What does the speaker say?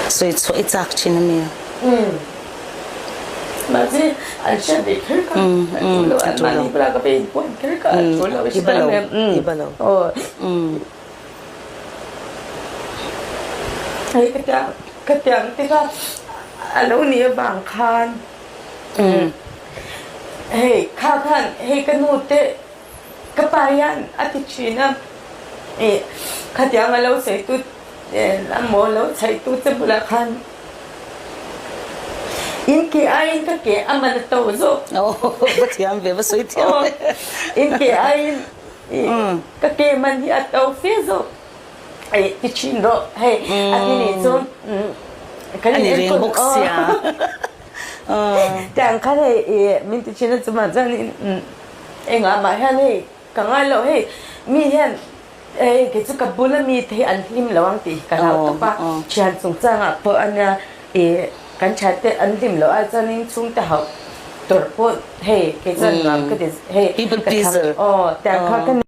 Sawi chhuah i chak thin a mi? Umm. Mahse an hriat ve kher kha a tul lo, an mahni bulah ka be inpuan kher kha a tul lo. I ba lo, i ba lo. Umm. Hei ka tiang, ka tiang te kha a lo nih avang khan hei kha khan hei ka nu te Ka pa hian a ti thin a, ih khatiang a lo sawi tu a maw lo chhaih tu che bulah khan in ke aiin ka ke a man a to zawk. Aw va thiam ve, va sawi thiam ve. In ke aiin ka ke man hi a to fe zawk ih ti thin rawh hei a ti nih chu kan in enkawl bawk sia. Tiang khan hei ih min ti thin a chumah chuanin Engah mah hian hei ka ngai loh hei mi hian hei kei chu ka bul a mi te hi an hlim lo ang tih hi ka hlau tawp a, thian chungchangah pawh a nia ih kan thian te an hlim loh ai chuanin chhungte hauh tawrh pawh hei kei chuan nuam ka ti hei People pleaser aw tiang kha ka ni.